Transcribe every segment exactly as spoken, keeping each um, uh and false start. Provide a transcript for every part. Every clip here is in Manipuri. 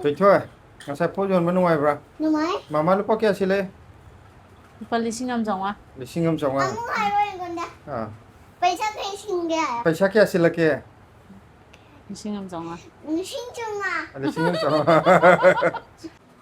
ꯊꯣꯏꯊꯣꯏ, ꯉꯁꯥꯏ ꯄꯣꯠ ꯌꯣꯟꯕ ꯅꯨꯡꯉꯥꯏꯕ꯭ꯔꯥ? ꯅꯨꯡꯉꯥꯏ꯫ ꯃꯃꯥ ꯂꯨꯄꯥ ꯀꯌꯥ ꯁꯤꯜꯂꯦ? ꯂꯨꯄꯥ ꯂꯤꯁꯤꯡ ꯑꯃ ꯆꯥꯝꯃꯉꯥ꯫ ꯂꯤꯁꯤꯡ ꯑꯃ ꯆꯥꯝꯃꯉꯥ꯫ ꯑꯃꯨꯛ ꯍꯥꯏꯔꯣ ꯑꯩꯉꯣꯟꯗ꯫ ꯑꯥ, ꯄꯩꯁꯥ ꯀꯩ ꯁꯤꯟꯒꯦ ꯍꯥꯏꯔꯣ? ꯄꯩꯁꯥ ꯀꯌꯥ ꯁꯤꯜꯂꯛꯀꯦ? ꯂꯤꯁꯤꯡ ꯑꯃ ꯆꯥꯝꯃꯉꯥ꯫ ꯂꯤꯁꯤꯡ ꯆꯥꯝꯃꯉꯥ꯫ ꯂꯤꯁꯤꯡ ꯑꯃ ꯆꯥꯝꯃꯉꯥ꯫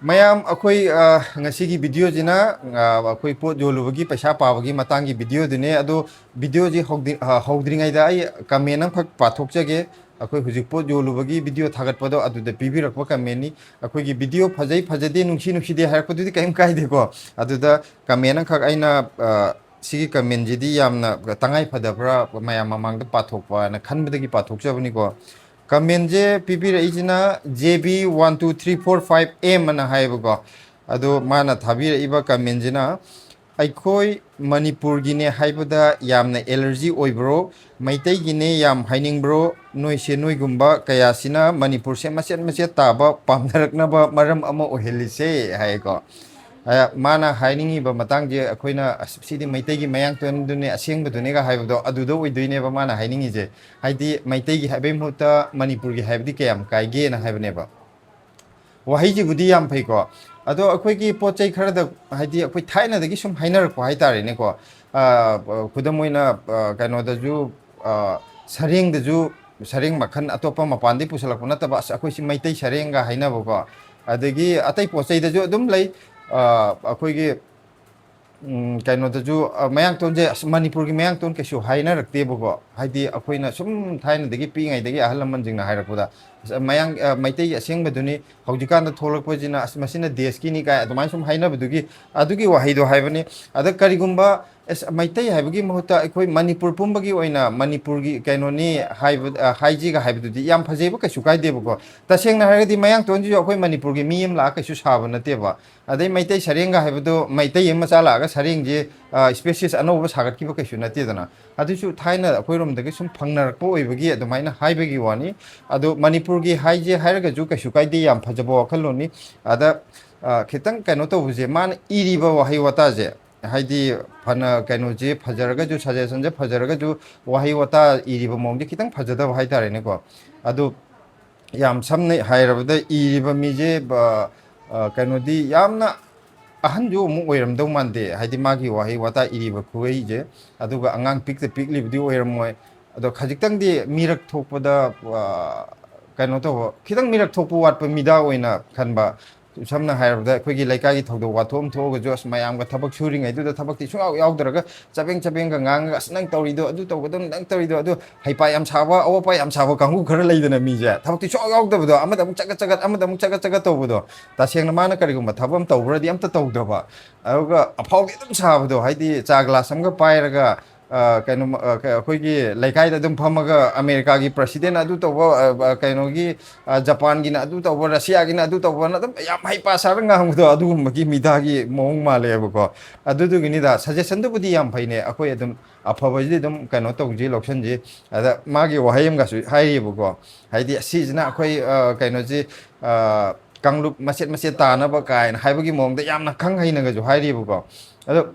ꯃꯌꯥꯝ, ꯑꯩꯈꯣꯏ, ꯑ, ꯉꯁꯤꯒꯤ ꯚꯤꯗꯤꯑꯣꯁꯤꯅ, ꯑ, ꯑꯩꯈꯣꯏ ꯄꯣꯠ ꯌꯣꯜꯂꯨꯕꯒꯤ ꯄꯩꯁꯥ ꯄꯥꯕꯒꯤ ꯃꯇꯥꯡꯒꯤ ꯚꯤꯗꯤꯑꯣꯗꯨꯅꯦ꯫ ꯑꯗꯣ ꯚꯤꯗꯤꯑꯣꯁꯤ ꯍꯧꯗ꯭ꯔꯤ-, ꯑ, ꯍꯧꯗ꯭ꯔꯤꯉꯩꯗ ꯑꯩ ꯀꯃꯦꯟ ꯑꯃꯈꯛ ꯄꯥꯊꯣꯛꯆꯒꯦ꯫ ꯑꯩꯈꯣꯏ ꯍꯧꯖꯤꯛ ꯄꯣꯠ ꯌꯣꯜꯂꯨꯕꯒꯤ ꯚꯤꯗꯤꯑꯣ ꯊꯥꯒꯠꯄꯗꯣ ꯑꯗꯨꯗ ꯄꯤꯕꯤꯔꯛꯄ ꯀꯃꯦꯟꯅꯤ꯫ ꯑꯩꯈꯣꯏꯒꯤ ꯚꯤꯗꯤꯑꯣ ꯐꯖꯩ ꯐꯖꯗꯦ, ꯅꯨꯡꯁꯤ ꯅꯨꯡꯁꯤꯗꯦ ꯍꯥꯏꯔꯛꯄꯗꯨꯗꯤ ꯀꯔꯤꯝ ꯀꯥꯏꯗꯦꯀꯣ꯫ ꯑꯗꯨꯗ ꯀꯃꯦꯟ ꯑꯃꯈꯛ ꯑꯩꯅ, ꯑ, ꯁꯤꯒꯤ ꯀꯃꯦꯟꯁꯤꯗꯤ ꯌꯥꯝꯅ ꯇꯉꯥꯏ ꯐꯗꯕ꯭ꯔꯥ, ꯃꯌꯥꯝ ꯃꯃꯥꯡꯗ ꯄꯥꯊꯣꯛꯄꯅ ꯈꯟꯕꯗꯒꯤ ꯄꯥꯊꯣꯛꯆꯕꯅꯤꯀꯣ꯫ ꯀꯃꯦꯟꯁꯦ ꯄꯤꯕꯤꯔꯛꯏꯁꯤꯅ J B one two three four five M ꯑꯅ ꯍꯥꯏꯌꯦꯕꯀꯣ꯫ ꯑꯗꯣ ꯃꯥꯅ ꯊꯥꯕꯤꯔꯛꯏꯕ ꯀꯃꯦꯟꯁꯤꯅ, "ꯑꯩꯈꯣꯏ ꯃꯅꯤꯄꯨꯔꯒꯤꯅꯦ ꯍꯥꯏꯕꯗ ꯌꯥꯝꯅ ꯑꯦꯂꯔꯖꯤ ꯑꯣꯏꯕ꯭ꯔꯣ? ꯃꯩꯇꯩꯒꯤꯅꯦ ꯌꯥꯝ ꯍꯥꯏꯅꯤꯡꯕ꯭ꯔꯣ? ꯅꯣꯏꯁꯦ ꯅꯣꯏꯒꯨꯝꯕ ꯀꯌꯥꯁꯤꯅ ꯃꯅꯤꯄꯨꯔꯁꯦ ꯃꯆꯦꯠ ꯃꯆꯦꯠ ꯇꯥꯕ ꯄꯥꯝꯅꯔꯛꯅꯕ ꯃꯔꯝ ꯑꯃ ꯑꯣꯏꯍꯜꯂꯤꯁꯦ" ꯍꯥꯏꯌꯦꯀꯣ꯫ ꯑ, ꯃꯥꯅ ꯍꯥꯏꯅꯤꯡꯉꯤꯕ ꯃꯇꯥꯡꯁꯦ ꯑꯩꯈꯣꯏꯅ, "ꯑꯁ, ꯁꯤꯗꯤ ꯃꯩꯇꯩꯒꯤ ꯃꯌꯥꯡꯇꯣꯟꯗꯨꯅꯦ, ꯑꯁꯦꯡꯕꯗꯨꯅꯦꯒ" ꯍꯥꯏꯕꯗꯣ ꯑꯗꯨꯗ ꯑꯣꯏꯗꯣꯏꯅꯦꯕ ꯃꯥꯅ ꯍꯥꯏꯅꯤꯡꯉꯤꯁꯦ꯫ ꯍꯥꯏꯗꯤ ꯃꯩꯇꯩꯒꯤ ꯍꯥꯏꯕꯒꯤ ꯃꯍꯨꯠꯇ ꯃꯅꯤꯄꯨꯔꯒꯤ ꯍꯥꯏꯕꯗꯤ ꯀꯌꯥꯝ ꯀꯥꯏꯒꯦꯅ ꯍꯥꯏꯕꯅꯦꯕ꯫ ꯋꯥꯍꯩꯁꯤꯕꯨꯗꯤ ꯌꯥꯝ ꯐꯩꯀꯣ꯫ ꯑꯗꯣ ꯑꯩꯈꯣꯏꯒꯤ ꯄꯣꯠ ꯆꯩ ꯈꯔꯗ, ꯍꯥꯏꯗꯤ ꯑꯩꯈꯣꯏ ꯊꯥꯏꯅꯗꯒꯤ ꯁꯨꯝ ꯍꯥꯏꯅꯔꯛꯄ ꯍꯥꯏꯇꯥꯔꯦꯅꯦꯀꯣ꯫ ꯑ, ꯈꯨꯗꯝ ꯑꯣꯏꯅ, ꯑ, ꯀꯩꯅꯣꯗꯁꯨ, ꯑ, ꯁꯔꯦꯡꯗꯁꯨ, ꯁꯔꯦꯡ ꯃꯈꯜ ꯑꯇꯣꯞꯄ ꯃꯄꯥꯟꯗꯒꯤ ꯄꯨꯁꯜꯂꯛꯄ ꯅꯠꯇꯕ, ꯑꯁ, ꯑꯩꯈꯣꯏꯁꯤ ꯃꯩꯇꯩ ꯁꯔꯦꯡꯒ ꯍꯥꯏꯅꯕꯀꯣ꯫ ꯑꯗꯒꯤ ꯑꯇꯩ ꯄꯣꯠ ꯆꯩꯗꯁꯨ ꯑꯗꯨꯝ ꯂꯩ꯫ ꯑ, ꯑꯩꯈꯣꯏꯒꯤ, ꯎꯝ, ꯀꯩꯅꯣꯗꯁꯨ, ꯑ, ꯃꯌꯥꯡꯇꯣꯟꯁꯦ, "ꯑꯁ, ꯃꯅꯤꯄꯨꯔꯒꯤ ꯃꯌꯥꯡꯇꯣꯟ" ꯀꯩꯁꯨ ꯍꯥꯏꯅꯔꯛꯇꯦꯕꯀꯣ꯫ ꯍꯥꯏꯗꯤ ꯑꯩꯈꯣꯏꯅ ꯁꯨꯝ ꯊꯥꯏꯅꯗꯒꯤ ꯄꯤꯛꯏꯉꯩꯗꯒꯤ ꯑꯍꯜ ꯂꯃꯟꯁꯤꯡꯅ ꯍꯥꯏꯔꯛꯄꯗ, "ꯑꯁ, ꯃꯌꯥꯡ-, ꯑ, ꯃꯩꯇꯩꯒꯤ ꯑꯁꯦꯡꯕꯗꯨꯅꯤ, ꯍꯧꯖꯤꯛꯀꯥꯟꯗ ꯊꯣꯛꯂꯛꯄꯁꯤꯅ, ꯑꯁ, ꯃꯁꯤꯅ ꯗꯦꯁꯀꯤꯅꯤ" ꯀꯥꯏ ꯑꯗꯨꯃꯥꯏꯅ ꯁꯨꯝ ꯍꯥꯏꯅꯕꯗꯨꯒꯤ ꯑꯗꯨꯒꯤ ꯋꯥꯍꯩꯗꯣ ꯍꯥꯏꯕꯅꯤ꯫ ꯑꯗ ꯀꯔꯤꯒꯨꯝꯕ, "ꯑꯁ, ꯃꯩꯇꯩ ꯍꯥꯏꯕꯒꯤ ꯃꯍꯨꯠꯇ ꯑꯩꯈꯣꯏ ꯃꯅꯤꯄꯨꯔ ꯄꯨꯝꯕꯒꯤ ꯑꯣꯏꯅ ꯃꯅꯤꯄꯨꯔꯒꯤ ꯀꯩꯅꯣꯅꯤ ꯍꯥꯏꯕ, ꯑ, ꯍꯥꯏꯁꯤꯒ" ꯍꯥꯏꯕꯗꯨꯗꯤ ꯌꯥꯝ ꯐꯖꯩꯕ, ꯀꯩꯁꯨ ꯀꯥꯏꯗꯦꯕꯀꯣ꯫ ꯇꯁꯦꯡꯅ ꯍꯥꯏꯔꯒꯗꯤ ꯃꯌꯥꯡꯇꯣꯟꯁꯤꯁꯨ ꯑꯩꯈꯣꯏ ꯃꯅꯤꯄꯨꯔꯒꯤ ꯃꯤ ꯑꯃ ꯂꯥꯛꯑ ꯀꯩꯁꯨ ꯁꯥꯕ ꯅꯠꯇꯦꯕ꯫ ꯑꯗꯩ ꯃꯩꯇꯩ ꯁꯔꯦꯡꯒ ꯍꯥꯏꯕꯗꯣ ꯃꯩꯇꯩ ꯑꯃ ꯃꯆꯥ ꯂꯥꯛꯑꯒ ꯁꯔꯦꯡꯁꯦ, ꯑ, species ꯑꯅꯧꯕ ꯁꯥꯒꯠꯈꯤꯕ ꯀꯩꯁꯨ ꯅꯠꯇꯦꯗꯅ꯫ ꯑꯗꯨꯁꯨ ꯊꯥꯏꯅ ꯑꯩꯈꯣꯏꯔꯣꯝꯗꯒꯤ ꯁꯨꯝ ꯐꯪꯅꯔꯛꯄ ꯑꯣꯏꯕꯒꯤ ꯑꯗꯨꯃꯥꯏꯅ ꯍꯥꯏꯕꯒꯤ ꯋꯥꯅꯤ꯫ ꯑꯗꯣ ꯃꯅꯤꯄꯨꯔꯒꯤ ꯍꯥꯏꯁꯦ ꯍꯥꯏꯔꯒꯁꯨ ꯀꯩꯁꯨ ꯀꯥꯏꯗꯦ, ꯌꯥꯝ ꯐꯖꯕ ꯋꯥꯈꯜꯂꯣꯟꯅꯤ꯫ ꯑꯗ, ꯑ, ꯈꯤꯇꯪ ꯀꯩꯅꯣ ꯇꯧꯕꯁꯦ, ꯃꯥꯅ ꯏꯔꯤꯕ ꯋꯥꯍꯩ ꯋꯥꯇꯥꯁꯦ, ꯍꯥꯏꯗꯤ ꯐꯅ ꯀꯩꯅꯣꯁꯦ ꯐꯖꯔꯒꯁꯨ, suggestionꯁꯦ ꯐꯖꯔꯒꯁꯨ, ꯋꯥꯍꯩ ꯋꯥꯇꯥ ꯏꯔꯤꯕ ꯃꯑꯣꯡꯁꯦ ꯈꯤꯇꯪ ꯐꯖꯗꯕ ꯍꯥꯏꯇꯥꯔꯦꯅꯦꯀꯣ꯫ ꯑꯗꯨ ꯌꯥꯝ ꯁꯝꯅ ꯍꯥꯏꯔꯕꯗ ꯏꯔꯤꯕ ꯃꯤꯁꯦ ꯕ-, ꯑ, ꯀꯩꯅꯣꯗꯤ ꯌꯥꯝꯅ ꯑꯍꯟꯁꯨ ꯑꯃꯨꯛ ꯑꯣꯏꯔꯝꯗꯧ ꯃꯥꯟꯗꯦ, ꯍꯥꯏꯗꯤ ꯃꯥꯒꯤ ꯋꯥꯍꯩ ꯋꯥꯇꯥ ꯏꯔꯤꯕ ꯈꯨꯍꯩꯁꯦ꯫ ꯑꯗꯨꯒ ꯑꯉꯥꯡ ꯄꯤꯛꯇ ꯄꯤꯛꯂꯤꯕꯗꯤ ꯑꯣꯏꯔꯝꯃꯣꯏ꯫ ꯑꯗꯣ ꯈꯖꯤꯛꯇꯪꯗꯤ ꯃꯤꯔꯛ ꯊꯣꯛꯄꯗ, ꯑ, ꯀꯩꯅꯣ ꯇꯧꯕ, ꯈꯤꯇꯪ ꯃꯤꯔꯛ ꯊꯣꯛꯄ ꯋꯥꯠꯄ ꯃꯤꯗꯥ ꯑꯣꯏꯅ ꯈꯟꯕ꯫ ꯁꯝꯅ ꯍꯥꯏꯔꯕꯗ ꯑꯩꯈꯣꯏꯒꯤ ꯂꯩꯀꯥꯏꯒꯤ ꯊꯧꯗꯣꯛ ꯋꯥꯊꯣꯛ ꯑꯃ ꯊꯣꯛꯑꯒꯁꯨ, ꯑꯁ, ꯃꯌꯥꯝꯒ ꯊꯕꯛ ꯁꯨꯔꯤꯉꯩꯗꯨꯗ ꯊꯕꯛꯇꯤ ꯁꯨꯡꯌꯥꯎ ꯌꯥꯎꯗ꯭ꯔꯒ ꯆꯕꯦꯡ ꯆꯕꯦꯡꯒ ꯉꯥꯡꯉꯒ, "ꯑꯁ, ꯅꯪ ꯇꯧꯔꯤꯗꯣ ꯑꯗꯨ ꯇꯧꯒꯗꯕꯅꯤ, ꯅꯪ ꯇꯧꯔꯤꯗꯣ ꯑꯗꯨ", ꯍꯩꯄꯥ ꯌꯥꯝ ꯁꯥꯕ, ꯑꯋꯥꯄꯥ ꯌꯥꯝ ꯁꯥꯕ ꯀꯥꯡꯕꯨ ꯈꯔ ꯂꯩꯗꯅ ꯃꯤꯁꯦ, ꯊꯕꯛꯇꯤ ꯁꯨꯡꯌꯥꯎ ꯌꯥꯎꯗꯕꯗꯣ, ꯑꯃꯗ ꯑꯃꯨꯛ ꯆꯒꯠ ꯆꯒꯠ, ꯑꯃꯗ ꯑꯃꯨꯛ ꯆꯒꯠ ꯆꯒꯠ ꯇꯧꯕꯗꯣ꯫ ꯇꯁꯦꯡꯅ ꯃꯥꯅ ꯀꯔꯤꯒꯨꯝꯕ ꯊꯕꯛ ꯑꯃ ꯇꯧꯕ꯭ꯔꯗꯤ ꯑꯝꯇ ꯇꯧꯗꯕ, ꯑꯗꯨꯒ ꯑꯐꯥꯎꯗꯤ ꯑꯗꯨꯝ ꯁꯥꯕꯗꯣ, ꯍꯥꯏꯗꯤ ꯆꯥ ꯒ꯭ꯂꯥꯁ ꯑꯃꯒ ꯄꯥꯏꯔꯒ, ꯑ, ꯀꯩꯅꯣ, ꯑ, ꯀ-, ꯑꯩꯈꯣꯏꯒꯤ ꯂꯩꯀꯥꯏꯗ ꯑꯗꯨꯝ ꯐꯝꯃꯒ ꯑꯃꯦꯔꯤꯀꯥꯒꯤ ꯄ꯭ꯔꯁꯤꯗꯦꯟ ꯑꯗꯨ ꯇꯧꯕ, ꯑ, ꯑ, ꯀꯩꯅꯣꯒꯤ, ꯑ, ꯖꯄꯥꯟꯒꯤꯅ ꯑꯗꯨ ꯇꯧꯕ, ꯔꯁꯤꯌꯥꯒꯤꯅ ꯑꯗꯨ ꯇꯧꯕꯅ ꯑꯗꯨꯝ ꯌꯥꯝ ꯍꯩꯄꯥ ꯁꯥꯔꯒ ꯉꯥꯡꯕꯗꯣ, ꯑꯗꯨꯒꯨꯝꯕꯒꯤ ꯃꯤꯗꯥꯒꯤ ꯃꯑꯣꯡ ꯃꯥꯜꯂꯦꯕꯀꯣ꯫ ꯑꯗꯨꯗꯨꯒꯤꯅꯤꯗ, ꯁꯖꯦꯁꯟꯗꯨꯕꯨꯗꯤ ꯌꯥꯝ ꯐꯩꯅꯦ, ꯑꯩꯈꯣꯏ ꯑꯗꯨꯝ ꯑꯐꯕꯁꯤꯗꯤ ꯑꯗꯨꯝ ꯀꯩꯅꯣ ꯇꯧꯁꯤ, ꯂꯧꯁꯟꯁꯤ꯫ ꯑꯗ ꯃꯥꯒꯤ ꯋꯥꯍꯩ ꯑꯃꯒꯁꯨ ꯍꯥꯏꯔꯤꯕꯀꯣ, ꯍꯥꯏꯗꯤ ꯑꯁꯤꯁꯤꯅ ꯑꯩꯈꯣꯏ, ꯑ, ꯀꯩꯅꯣꯁꯤ, ꯑ, ꯀꯥꯡꯂꯨꯞ ꯃꯆꯦꯠ ꯃꯆꯦꯠ ꯇꯥꯅꯕ ꯀꯥꯏꯅ ꯍꯥꯏꯕꯒꯤ ꯃꯑꯣꯡꯗ ꯌꯥꯝꯅ ꯈꯪ ꯍꯩꯅꯒꯁꯨ ꯍꯥꯏꯔꯤꯕꯀꯣ꯫ ꯑꯗꯣ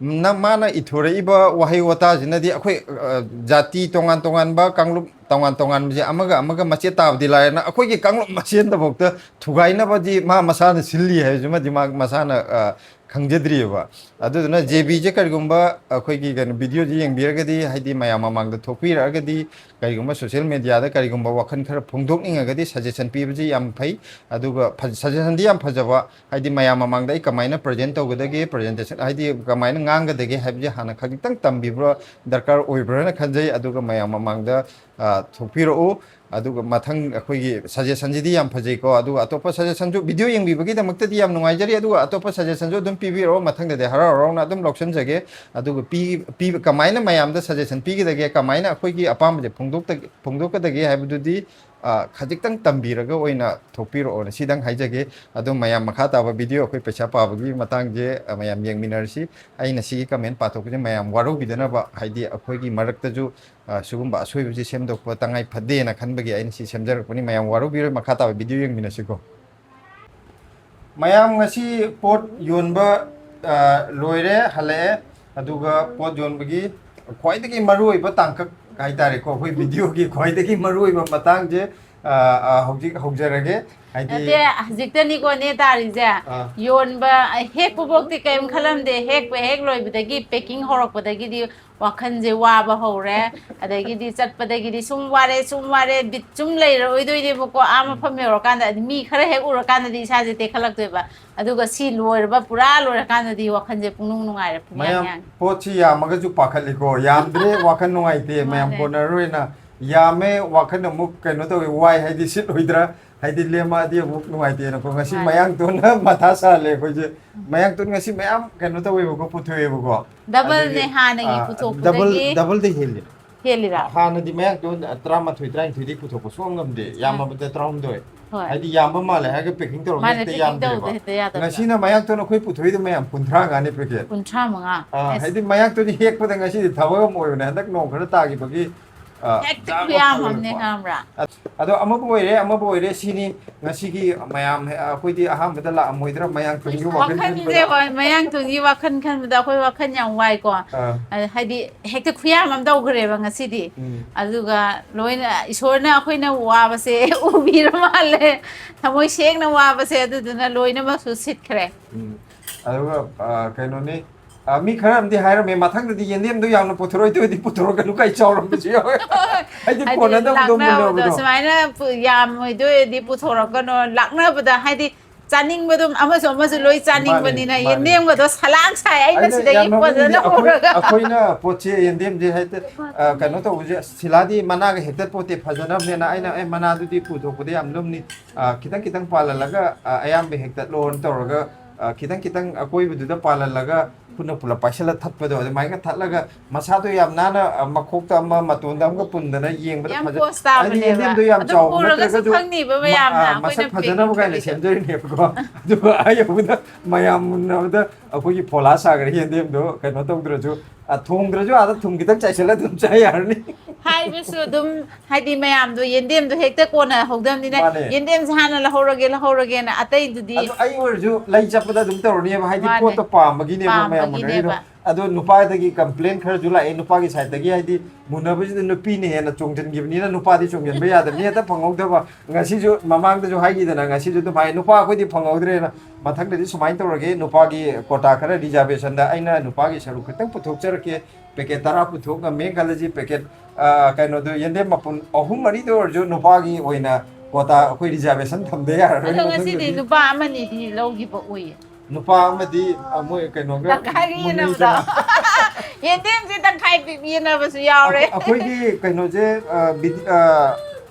ꯅ-, ꯃꯥꯅ ꯏꯊꯣꯔꯛꯏꯕ ꯋꯥꯍꯩ ꯋꯥꯇꯥꯁꯤꯅꯗꯤ ꯑꯩꯈꯣꯏ, ꯑ, ꯖꯥꯇꯤ ꯇꯣꯉꯥꯟ ꯇꯣꯉꯥꯟꯕ, ꯀꯥꯡꯂꯨꯞ ꯇꯣꯉꯥꯟ ꯇꯣꯉꯥꯟꯕꯁꯦ ꯑꯃꯒ ꯑꯃꯒ ꯃꯆꯦꯠ ꯇꯥꯕꯗꯤ ꯂꯥꯏꯔꯅ, ꯑꯩꯈꯣꯏꯒꯤ ꯀꯥꯡꯂꯨꯞ ꯃꯁꯦꯟꯗꯐꯥꯎꯗ ꯊꯨꯒꯥꯏꯅꯕꯗꯤ ꯃꯥ ꯃꯁꯥꯅ ꯁꯤꯜꯂꯤ ꯍꯥꯏꯕꯁꯤꯃꯗꯤ ꯃꯥ ꯃꯁꯥꯅ, ꯑ, ꯈꯪꯖꯗ꯭ꯔꯤꯑꯕ꯫ ꯑꯗꯨꯗꯨꯅ ꯖꯦ ꯕꯤꯁꯦ ꯀꯔꯤꯒꯨꯝꯕ ꯑꯩꯈꯣꯏꯒꯤ ꯀꯩꯅꯣ ꯚꯤꯗꯤꯑꯣꯁꯦ ꯌꯦꯡꯕꯤꯔꯒꯗꯤ, ꯍꯥꯏꯗꯤ ꯃꯌꯥꯝ ꯃꯃꯥꯡꯗ ꯊꯣꯛꯄꯤꯔꯛꯑꯒꯗꯤ, ꯀꯔꯤꯒꯨꯝꯕ ꯁꯣꯁꯤꯌꯦꯜ ꯃꯦꯗꯤꯌꯥꯗ ꯀꯔꯤꯒꯨꯝꯕ ꯋꯥꯈꯜ ꯈꯔ ꯐꯣꯡꯗꯣꯛꯅꯤꯡꯉꯒꯗꯤ ꯁꯖꯦꯁꯟ ꯄꯤꯕꯁꯤ ꯌꯥꯝ ꯐꯩ꯫ ꯑꯗꯨꯒ ꯐ-, ꯁꯖꯦꯁꯟꯗꯤ ꯌꯥꯝ ꯐꯖꯕ, ꯍꯥꯏꯗꯤ ꯃꯌꯥꯝ ꯃꯃꯥꯡꯗ ꯑꯩ ꯀꯃꯥꯏꯅ ꯄ꯭ꯔꯖꯦꯟ ꯇꯧꯒꯗꯒꯦ, ꯄ꯭ꯔꯖꯦꯟꯇꯦꯁꯟ ꯍꯥꯏꯗꯤ ꯀꯃꯥꯏꯅ ꯉꯥꯡꯒꯗꯒꯦ ꯍꯥꯏꯕꯁꯦ ꯍꯥꯟꯅ ꯈꯖꯤꯛꯇꯪ ꯇꯝꯕꯤꯕ ꯗꯔꯀꯥꯔ ꯑꯣꯏꯕ꯭ꯔꯥꯅ ꯈꯟꯖꯩ꯫ ꯑꯗꯨꯒ ꯃꯌꯥꯝ ꯃꯃꯥꯡꯗ, ꯑ, ꯊꯣꯛꯄꯤꯔꯛꯎ꯫ ꯑꯗꯨꯒ ꯃꯊꯪ ꯑꯩꯈꯣꯏꯒꯤ ꯁꯖꯦꯁꯟꯁꯤꯗꯤ ꯌꯥꯝ ꯐꯖꯩꯀꯣ꯫ ꯑꯗꯨꯒ ꯑꯇꯣꯞꯄ ꯁꯖꯦꯁꯟꯁꯨ, ꯚꯤꯗꯤꯑꯣ ꯌꯦꯡꯕꯤꯕꯒꯤꯗꯃꯛꯇꯗꯤ ꯌꯥꯝ ꯅꯨꯡꯉꯥꯏꯖꯔꯤ꯫ ꯑꯗꯨꯒ ꯑꯇꯣꯞꯄ ꯁꯖꯦꯁꯟꯁꯨ ꯑꯗꯨꯝ ꯄꯤꯕꯤꯔꯛꯑꯣ, ꯃꯊꯪꯗꯗꯤ ꯍꯔꯥꯎ ꯍꯔꯥꯎꯅ ꯑꯗꯨꯝ ꯂꯧꯁꯤꯟꯖꯒꯦ꯫ ꯑꯗꯨꯒ ꯄꯤ-, ꯄꯤꯕ, ꯀꯃꯥꯏꯅ ꯃꯌꯥꯝꯗ ꯁꯖꯦꯁꯟ ꯄꯤꯒꯗꯒꯦ, ꯀꯃꯥꯏꯅ ꯑꯩꯈꯣꯏꯒꯤ ꯑꯄꯥꯝꯕꯁꯦ ꯐꯣꯡꯗꯣꯛꯇ-, ꯐꯣꯡꯗꯣꯛꯀꯗꯒꯦ ꯍꯥꯏꯕꯗꯨꯗꯤ, ꯑ, ꯈꯖꯤꯛꯇꯪ ꯇꯝꯕꯤꯔꯒ ꯑꯣꯏꯅ ꯊꯣꯛꯄꯤꯔꯛꯑꯣꯅ ꯁꯤꯗꯪ ꯍꯥꯏꯖꯒꯦ꯫ ꯑꯗꯣ ꯃꯌꯥꯝ ꯃꯈꯥ ꯇꯥꯕ ꯚꯤꯗꯤꯑꯣ ꯑꯩꯈꯣꯏ ꯄꯩꯁꯥ ꯄꯥꯕꯒꯤ ꯃꯇꯥꯡꯁꯦ, ꯑ, ꯃꯌꯥꯝ ꯌꯦꯡꯃꯤꯟꯅꯔꯁꯤ꯫ ꯑꯩꯅ ꯁꯤꯒꯤ ꯀꯃꯦꯟ ꯄꯥꯊꯣꯛꯄꯁꯦ ꯃꯌꯥꯝ ꯋꯥꯔꯧꯕꯤꯗꯅꯕ, ꯍꯥꯏꯗꯤ ꯑꯩꯈꯣꯏꯒꯤ ꯃꯔꯛꯇꯁꯨ, ꯑ, ꯁꯤꯒꯨꯝꯕ ꯑꯁꯣꯏꯕꯁꯤ ꯁꯦꯝꯗꯣꯛꯄ ꯇꯉꯥꯏ ꯐꯗꯦꯅ ꯈꯟꯕꯒꯤ ꯑꯩꯅ ꯁꯤ ꯁꯦꯝꯖꯔꯛꯄꯅꯤ꯫ ꯃꯌꯥꯝ ꯋꯥꯔꯧꯕꯤꯔꯣꯏ, ꯃꯈꯥ ꯇꯥꯕ ꯚꯤꯗꯤꯑꯣ ꯌꯦꯡꯃꯤꯟꯅꯁꯤꯀꯣ꯫ ꯃꯌꯥꯝ ꯉꯁꯤ ꯄꯣꯠ ꯌꯣꯟꯕ, ꯑ, ꯂꯣꯏꯔꯦ, ꯍꯜꯂꯛꯑꯦ꯫ ꯑꯗꯨꯒ ꯄꯣꯠ ꯌꯣꯟꯕꯒꯤ ꯈ꯭ꯋꯥꯏꯗꯒꯤ ꯃꯔꯨꯑꯣꯏꯕ ꯇꯥꯡꯀꯛ ꯍꯥꯏꯇꯥꯔꯦꯀꯣ, ꯑꯩꯈꯣꯏ ꯚꯤꯗꯤꯑꯣꯒꯤ ꯈ꯭ꯋꯥꯏꯗꯒꯤ ꯃꯔꯨꯑꯣꯏꯕ ꯃꯇꯥꯡꯁꯦ, ꯑꯥ, ꯑꯥ, ꯍꯧꯖꯤꯛ ꯍꯧꯖꯔꯒꯦ꯫ ꯍꯥꯏꯗꯤ ꯅꯠꯇꯦ, ꯍꯧꯖꯤꯛꯇꯅꯤꯀꯣ ꯅꯦ ꯇꯥꯔꯤꯁꯦ꯫ ꯑꯥ꯫ ꯌꯣꯟꯕ, ꯍꯦꯛꯄꯐꯧꯗꯤ ꯀꯔꯤꯝ ꯈꯜꯂꯝꯗꯦ꯫ ꯍꯦꯛꯄ ꯍꯦꯛ ꯂꯣꯏꯕꯗꯒꯤ, packing ꯍꯧꯔꯛꯄꯗꯒꯤꯗꯤ ꯋꯥꯈꯜꯁꯦ ꯋꯥꯕ ꯍꯧꯔꯦ꯫ ꯑꯗꯒꯤꯗꯤ ꯆꯠꯄꯗꯒꯤꯗꯤ ꯁꯨꯝ ꯋꯥꯔꯦ, ꯁꯨꯝ ꯋꯥꯔꯦ, ꯕꯤꯠ ꯁꯨꯝ ꯂꯩꯔꯛꯑꯣꯏꯗꯣꯏꯅꯦꯕꯀꯣ꯫ ꯑꯥ ꯎꯝ꯫ ꯃꯐꯝ ꯌꯧꯔꯀꯥꯟꯗ, ꯃꯤ ꯈꯔ ꯍꯦꯛ ꯎꯔꯀꯥꯟꯗꯗꯤ ꯏꯁꯥꯁꯦ ꯇꯦꯛꯈꯠꯂꯛꯇꯣꯏꯕ꯫ ꯑꯗꯨꯒ ꯁꯤ ꯂꯣꯏꯔꯕ, ꯄꯨꯔꯥ ꯂꯣꯏꯔꯀꯥꯟꯗꯗꯤ ꯋꯥꯈꯜꯁꯦ ꯄꯨꯡꯅꯨꯡ ꯅꯨꯡꯉꯥꯏꯔꯦ, ꯄꯨꯡꯌꯥꯡ ꯃꯌꯥꯝ ꯌꯥꯡꯉꯦ꯫ ꯄꯣꯠꯁꯤ ꯌꯥꯝꯃꯒꯁꯨ ꯄꯥꯈꯠꯂꯤꯀꯣ, ꯌꯥꯝꯗ꯭ꯔꯦ ꯋꯥꯈꯜ ꯅꯨꯡꯉꯥꯏꯇꯦ, ꯃꯌꯥꯝ ꯃꯥꯅꯦ꯫ ꯀꯣꯟꯅꯔꯔꯣꯏꯅ꯫ ꯌꯥꯝꯃꯦ ꯋꯥꯈꯜ ꯑꯃꯨꯛ ꯀꯩꯅꯣ ꯇꯧꯋꯤ, ꯋꯥꯏ ꯍꯥꯏꯗꯤ ꯁꯤꯠꯂꯣꯏꯗ꯭ꯔꯥ, ꯍꯥꯏꯗꯤ ꯂꯦꯝꯃꯛꯑꯗꯤ ꯑꯃꯨꯛ ꯅꯨꯡꯉꯥꯏꯇꯦꯅꯀꯣ꯫ ꯉꯁꯤ ꯃꯥꯅꯦ꯫ ꯃꯌꯥꯡꯇꯣꯟꯅ ꯃꯊꯥ ꯁꯥꯍꯜꯂꯦ ꯑꯩꯈꯣꯏꯁꯦ꯫ ꯃꯌꯥꯡꯇꯣꯟ ꯉꯁꯤ ꯃꯌꯥꯝ ꯀꯩꯅꯣ ꯇꯧꯋꯦꯕꯀꯣ, ꯄꯨꯊꯣꯛꯑꯦꯕꯀꯣ꯫ Double ꯅꯦ ꯑꯗꯒꯤ, ꯍꯥꯟꯅꯒꯤ ꯑꯥ, ꯄꯨꯊꯣꯛꯄꯗꯒꯤ꯫ Double, double ꯗ ꯍꯦꯜꯂꯦ꯫ ꯍꯦꯜꯂꯤꯔꯥ? ꯍꯥꯟꯅꯗꯤ ꯃꯌꯥꯡꯇꯣꯟ ꯇꯔꯥꯃꯥꯊꯣꯏ, ꯇꯔꯥꯅꯤꯊꯣꯏꯗꯤ ꯄꯨꯊꯣꯛꯄ ꯁꯨꯡꯉꯝ ꯉꯝꯗꯦ, ꯑꯥ꯫ ꯌꯥꯝꯃꯕꯗ ꯇꯔꯥꯍꯨꯝꯗꯣꯏ꯫ ꯍꯣꯏ꯫ ꯍꯥꯏꯗꯤ ꯌꯥꯝꯕ ꯃꯥꯜꯂꯦ ꯍꯥꯏꯔꯒ packing ꯇꯧꯔꯒ ꯃꯥꯅꯦ, ꯍꯦꯛꯇ packing ꯌꯥꯝꯗꯦꯕ꯫ ꯇꯧꯕꯗ ꯍꯦꯛꯇ ꯌꯥꯗꯕꯗꯣ꯫ ꯉꯁꯤꯅ ꯃꯌꯥꯡꯇꯣꯟ ꯑꯩꯈꯣꯏ ꯄꯨꯊꯣꯛꯏꯗꯣ ꯃꯌꯥꯝ ꯀꯨꯟꯊ꯭ꯔꯥ ꯃꯉꯥꯅꯤ packet꯫ ꯀꯨꯟꯊ꯭ꯔꯥ ꯃꯉꯥ? ꯑꯥ, ꯑꯁ꯫ ꯍꯥꯏꯗꯤ ꯃꯌꯥꯡꯇꯣꯟꯗꯤ ꯍꯦꯛꯄꯗ ꯉꯁꯤꯗꯤ ꯊꯕꯛ ꯑꯃ ꯑꯣꯏꯕꯅꯦ, ꯍꯟꯗꯛ ꯅꯣꯡ ꯈꯔ ꯇꯥꯈꯤꯕꯒꯤ, ꯑꯥ, ꯍꯦꯛꯇ ꯖꯥꯝ ꯈꯨꯌꯥꯝ ꯐꯒꯠꯂꯛꯄ꯫ ꯑꯃꯅꯦ, ꯈꯪꯕ꯭ꯔꯥ? ꯑꯗꯣ ꯑꯃꯕꯨ ꯑꯣꯏꯔꯦ, ꯑꯃꯕꯨ ꯑꯣꯏꯔꯦ, ꯁꯤꯅꯤ ꯉꯁꯤꯒꯤ ꯃꯌꯥꯝ, ꯑꯩꯈꯣꯏꯗꯤ ꯑꯍꯥꯟꯕꯗ ꯂꯥꯛꯑꯝꯃꯣꯏꯗ꯭ꯔꯥ, ꯃꯌꯥꯡꯇꯣꯟꯒꯤ ꯋꯥꯈꯜ ꯋꯥꯈꯜꯁꯦ, ꯈꯟꯕꯗ꯫ ꯍꯣꯏ, ꯃꯌꯥꯡꯇꯣꯟꯒꯤ ꯋꯥꯈꯜ ꯈꯟꯕꯗ ꯑꯩꯈꯣꯏ ꯋꯥꯈꯜ ꯌꯥꯝ ꯋꯥꯏꯀꯣ꯫ ꯑꯥ꯫ ꯑ, ꯍꯥꯏꯗꯤ ꯍꯦꯛꯇ ꯈꯨꯌꯥꯝ ꯑꯃ ꯇꯧꯈ꯭ꯔꯦꯕ ꯉꯁꯤꯗꯤ꯫ ꯎꯝ꯫ ꯑꯗꯨꯒ ꯂꯣꯏꯅ ꯏꯁꯣꯔꯅ ꯑꯩꯈꯣꯏꯅ ꯋꯥꯕꯁꯦ ꯎꯕꯤꯔ ꯃꯥꯜꯂꯦ꯫ ꯊꯃꯣꯏ ꯁꯦꯡꯅ ꯋꯥꯕꯁꯦ, ꯑꯗꯨꯗꯨꯅ ꯂꯣꯏꯅꯃꯛꯁꯨ ꯁꯤꯠꯈ꯭ꯔꯦ꯫ ꯎꯝ꯫ ꯑꯗꯨꯒ, ꯑ, ꯀꯩꯅꯣꯅꯤ, ꯑ, ꯃꯤ ꯈꯔ ꯑꯃꯗꯤ ꯍꯥꯏꯔꯝꯃꯦ, "ꯃꯊꯪꯗꯗꯤ ꯌꯦꯟꯗꯦꯝꯗꯣ ꯌꯥꯝꯅ ꯄꯨꯊꯣꯔꯛꯑꯣꯏꯗꯣꯏꯗꯤ ꯄꯨꯊꯣꯔꯛꯀꯅꯨ" ꯀꯥꯏ ꯆꯥꯎꯔꯝꯕꯁꯨ ꯌꯥꯎꯋꯦ꯫ ꯍꯥꯏꯗꯤ ꯍꯥꯏꯗꯤ ꯀꯣꯟꯅꯗꯕꯗꯣ, ꯂꯥꯛꯅꯕꯗꯣ, ꯃꯨꯟꯅꯕꯗꯣ꯫ ꯁꯨꯃꯥꯏꯅ ꯄꯨ-, ꯌꯥꯝꯃꯣꯏꯗꯣꯏꯗꯤ ꯄꯨꯊꯣꯔꯛꯀꯅꯣ, ꯂꯥꯛꯅꯕꯗ ꯍꯥꯏꯗꯤ ꯆꯥꯅꯤꯡꯕꯗꯣ ꯑꯃꯁꯨ ꯑꯃꯁꯨ ꯂꯣꯏ ꯆꯥꯅꯤꯡꯕꯅꯤꯅ, ꯃꯥꯅꯦ, ꯃꯥꯅꯦ꯫ ꯌꯦꯟꯗꯦꯝꯒꯗꯣ ꯁꯂꯥꯡ ꯁꯥꯏ, ꯑꯩꯅ ꯑꯩꯅ ꯁꯤꯗꯒꯤ ꯌꯥꯝ ꯅꯣꯛꯅꯤꯡꯉꯤꯗꯤ ꯐꯖꯅ ꯑꯩꯈꯣꯏ, ꯎꯔꯒ꯫ ꯑꯩꯈꯣꯏꯅ ꯄꯣꯠꯁꯦ, ꯌꯦꯟꯗꯦꯝꯁꯦ ꯍꯦꯛꯇ, ꯑ, ꯀꯩꯅꯣ ꯇꯧꯕꯁꯦ, "ꯁꯤꯂꯥꯗꯤ ꯃꯅꯥꯒ ꯍꯦꯛꯇꯠ ꯄꯣꯠꯇꯦ, ꯐꯖꯅꯕꯅꯦꯅ" ꯑꯩꯅ, "ꯑꯦ, ꯃꯅꯥꯗꯨꯗꯤ ꯄꯨꯊꯣꯛꯄꯗ ꯌꯥꯝ ꯂꯨꯝꯅꯤ, ꯑ, ꯈꯤꯇꯪ ꯈꯤꯇꯪ ꯄꯥꯜꯍꯜꯂꯒ, ꯑ, ꯑꯌꯥꯝꯕ ꯍꯦꯛꯇꯠꯂꯣꯅ" ꯇꯧꯔꯒ, ꯑ, ꯈꯤꯇꯪ ꯈꯤꯇꯪ ꯑꯀꯣꯏꯕꯗꯨꯗ ꯄꯥꯜꯍꯜꯂꯒ ꯈꯨꯠꯅ ꯄꯨꯂꯞ ꯄꯥꯏꯁꯤꯜꯂ ꯊꯠꯄꯗꯣ, ꯑꯗꯨꯃꯥꯏꯅ ꯊꯠꯂꯒ ꯃꯁꯥꯗꯣ ꯌꯥꯝ ꯅꯥꯟꯅ, ꯑ, ꯃꯈꯣꯛꯇ ꯑꯃ, ꯃꯇꯣꯟꯗ ꯑꯃꯒ ꯄꯨꯟꯗꯅ ꯌꯦꯡꯕꯗ ꯌꯥꯝ ꯐꯖ-, pose ꯍꯥꯏꯗꯤ ꯇꯥꯕꯅꯦꯕ꯫ ꯌꯦꯟꯗꯦꯝꯗꯣ ꯌꯥꯝ ꯑꯗꯨꯝ ꯆꯥꯎꯕ ꯎꯔꯒꯁꯨ ꯅꯠꯇ꯭ꯔꯒꯁꯨ ꯈꯪꯅꯤꯕ ꯃ-, ꯃꯌꯥꯝꯅ ꯑ, ꯑꯩꯈꯣꯏꯅ ꯃꯁꯛ ꯐꯖꯅꯕ packing ꯀꯥꯏꯅ ꯈꯜꯂꯤꯗꯣ꯫ ꯁꯦꯝꯖꯔꯤꯅꯦꯕꯀꯣ꯫ ꯑꯗꯨꯒ ꯑꯥ ꯌꯧꯕꯗ ꯃꯌꯥꯝ ꯃꯨꯟꯅꯕꯗ ꯑꯩꯈꯣꯏꯒꯤ ꯐꯣꯂꯥ ꯁꯥꯈ꯭ꯔꯦ ꯌꯦꯟꯗꯦꯝꯗꯣ, ꯀꯩꯅꯣ ꯇꯧꯗ꯭ꯔꯁꯨ, ꯑ, ꯊꯣꯡꯗ꯭ꯔꯁꯨ ꯑꯥꯗ ꯊꯨꯝ ꯈꯤꯇꯪ ꯆꯥꯏꯁꯤꯜꯂ ꯑꯗꯨꯝ ꯆꯥ ꯌꯥꯔꯅꯤ꯫ ꯍꯥꯏꯕꯁꯨ ꯑꯗꯨꯝ, ꯍꯥꯏꯗꯤ ꯃꯌꯥꯝꯗꯣ ꯌꯦꯟꯗꯦꯝꯗꯣ ꯍꯦꯛꯇ ꯀꯣꯟꯅ ꯍꯧꯗꯕꯅꯤꯅ, ꯃꯥꯅꯦ꯫ ꯌꯦꯟꯗꯦꯝꯁꯦ ꯍꯥꯟꯅ ꯂꯧꯍꯧꯔꯒꯦ, ꯂꯧꯍꯧꯔꯒꯦꯅ ꯑꯇꯩꯗꯨꯗꯤ꯫ ꯑꯗꯣ ꯑꯩ ꯑꯣꯏꯔꯁꯨ ꯂꯩ ꯆꯠꯄꯗ ꯑꯗꯨꯝ ꯇꯧꯔꯅꯦꯕ, ꯍꯥꯏꯗꯤ ꯃꯥꯅꯦ꯫ ꯄꯣꯠꯇꯣ ꯄꯥꯝꯕꯒꯤꯅꯦꯕ ꯃꯌꯥꯝ ꯃꯨꯟꯅꯔꯤꯗꯣ꯫ ꯄꯥꯝꯕꯒꯤꯅꯦꯕ꯫ ꯑꯗꯣ ꯅꯨꯄꯥꯗꯒꯤ complain ꯈꯔꯁꯨ ꯂꯥꯛꯑꯦ, ꯅꯨꯄꯥꯒꯤ sideꯇꯒꯤ, ꯍꯥꯏꯗꯤ ꯃꯨꯟꯅꯕꯁꯤꯗ ꯅꯨꯄꯤꯅ ꯍꯦꯟꯅ ꯆꯣꯡꯁꯤꯟꯈꯤꯕꯅꯤꯅ ꯅꯨꯄꯥꯗꯤ ꯆꯣꯡꯁꯤꯟꯕ ꯌꯥꯗꯕꯅꯤ, ꯍꯦꯛꯇ ꯐꯪꯍꯧꯗꯕ꯫ ꯉꯁꯤꯁꯨ, ꯃꯃꯥꯡꯗꯁꯨ ꯍꯥꯏꯈꯤꯗꯅ, ꯉꯁꯤꯁꯨ ꯑꯗꯨꯝ ꯍꯥꯏ, "ꯅꯨꯄꯥ ꯑꯩꯈꯣꯏꯗꯤ ꯐꯪꯍꯧꯗ꯭ꯔꯦꯅ"꯫ ꯃꯊꯪꯗꯗꯤ ꯁꯨꯃꯥꯏꯅ ꯇꯧꯔꯒꯦ, ꯅꯨꯄꯥꯒꯤ quota ꯈꯔ reservationꯗ ꯑꯩꯅ ꯅꯨꯄꯥꯒꯤ ꯁꯔꯨꯛ ꯈꯤꯇꯪ ꯄꯨꯊꯣꯛꯆꯔꯛꯀꯦ, packet ꯇꯔꯥ ꯄꯨꯊꯣꯛ ꯉꯝꯃꯦ ꯈꯜꯂꯁꯤ, packet, ꯑ, ꯀꯩꯅꯣꯗꯣ, ꯌꯦꯟꯗꯦꯝ ꯃꯄꯨꯟ ꯑꯍꯨꯝ ꯃꯔꯤꯗ ꯑꯣꯏꯔꯁꯨ ꯅꯨꯄꯥꯒꯤ ꯑꯣꯏꯅ quota ꯑꯩꯈꯣꯏ reservation ꯊꯝꯗ ꯌꯥꯔꯔꯣꯏ ꯑꯗꯣ ꯉꯁꯤꯗꯤ ꯃꯊꯪꯗꯗꯤ꯫ ꯅꯨꯄꯥ ꯑꯃꯅꯤꯗꯤ ꯂꯧꯈꯤꯕ ꯎꯏꯌꯦ꯫ ꯅꯨꯄꯥ ꯑꯃꯗꯤ, ꯑ, ꯃꯣꯏ ꯀꯩꯅꯣꯒ ꯇꯪꯈꯥꯏꯒ ꯃꯨꯟꯅꯩ ꯌꯦꯟꯅꯕꯗꯣ꯫ ꯇꯧꯅ꯫ ꯌꯦꯟꯗꯦꯝꯁꯦ ꯇꯪꯈꯥꯏ ꯄꯤ-, ꯌꯦꯟꯅꯕꯁꯨ ꯌꯥꯎꯔꯦ꯫ ꯑꯩꯈꯣꯏ-, ꯑꯩꯈꯣꯏꯒꯤ ꯀꯩꯅꯣꯁꯦ, ꯑ, ꯕꯤꯗꯤ-, ꯑ,